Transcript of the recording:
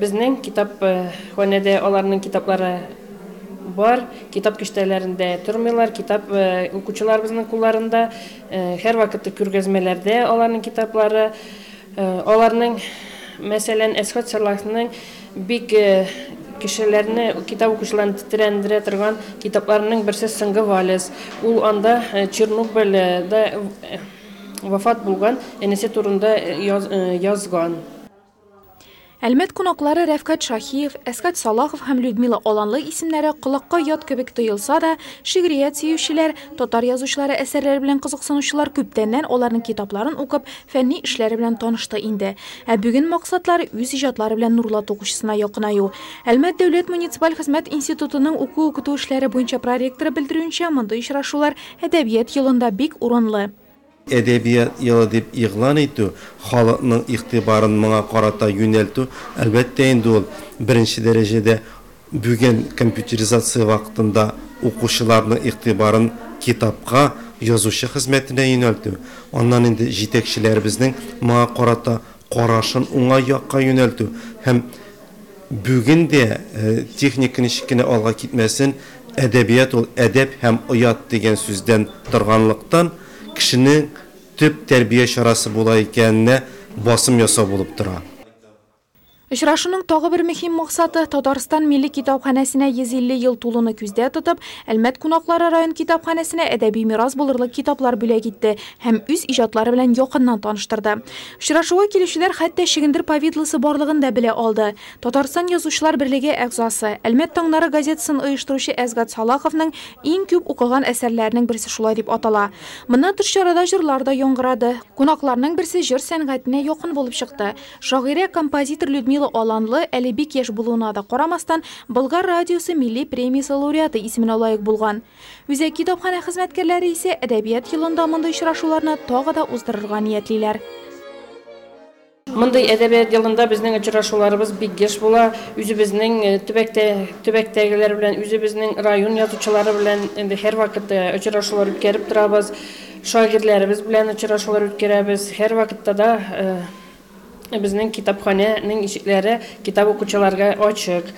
Безнең китапханәдә аларның китаплары бар, китап киштәләрендә тормыйлар, китап укучыларыбызның кулларында, һәрвакытта күргәзмәләрдә аларның китаплары. Аларның, мәсәлән, Әсхәт Салахның бик кешеләрне, китап укучыларны тетрәндерә торган китапларының берсе Соңгы вальс. Ул анда Чернобыльдә вафат булган энесе турында язган. Әлмәт кунаклары Рәфкать Шаһиев, Әсгать Салахов һәм Людмила Аланлы исемнәре колакка ят кебек тоелса да, шигърият сөючеләр, татар язучылары әсәрләре белән кызыксынучылар күптәннән аларның китапларын укып, фәнни эшләре белән танышты инде. Ә бүген максатлары, үз иҗатлары белән Нурлат укучысына якынаю. Әлмәт дәүләт муниципаль хезмәт институтының уку-укыту эшләре буенча проректоры белдерүенчә, мондый очрашулар Әдәбият елында бик урынлы. Әдәбият елы дип игълан итү, халыкның игътибарын моңа карата юнәлтү, әлбәттә инде ул, беренче дәрәҗәдә, бүген компьютеризация вакытында укучыларның игътибарын китапка, язучы хезмәтенә юнәлтү, аннан инде җитәкчеләребезнең моңа карата карашын уңай якка юнәлтү һәм бүген дә техника ничек кенә алга китмәсен, әдәбият ул әдәп һәм оят дигән сүздән торганлыктан, кешенең төп тәрбия чарасы була икәненә басым ясау булып тора. Очрашуның тагы бер мөһим максаты, Татарстан Милли китапханәсенә 150 ел тулуны күздә тотып, Әлмәт кунаклары район китапханәсенә әдәби мирас булырлык китаплар бүләк итте һәм үз иҗатлары белән якыннан таныштырды. Очрашуга килүчеләр хәтта чөгендер повидлосы барлыгын да белә алды. Татарстан Язучылар берлеге әгъзасы, Әлмәт таңнары газетасын оештыручы Әсгать Салаховның иң күп укыган әсәрләренең берсе шулай дип атала. Моннан тыш чарада җырлар да яңгырады. Кунакларның берсе җыр сәнгатенә якын булып чыкты. Шагыйрә, композитор Людмила Аланлы, әле бик яшь булуына да карамастан, Болгар радиосы милли премиясе лауреаты исеменә лаек булган. Үзәк китапханә хезмәткәрләре исә Әдәбият елында мондый очрашуларны тагы да уздырырга ниятлиләр. Мондый әдәбият елында безнең очрашуларыбыз бик еш була. Үзебезнең төбәктә, төбәктәгеләр белән, үзебезнең район язучылары белән инде һәрвакыт очрашулар үткәреп торабыз. Шагыйрьләребез белән очрашулар үткәрәбез. Һәрвакытта да безнең китапханәнең ишекләре китап укучыларга ачык.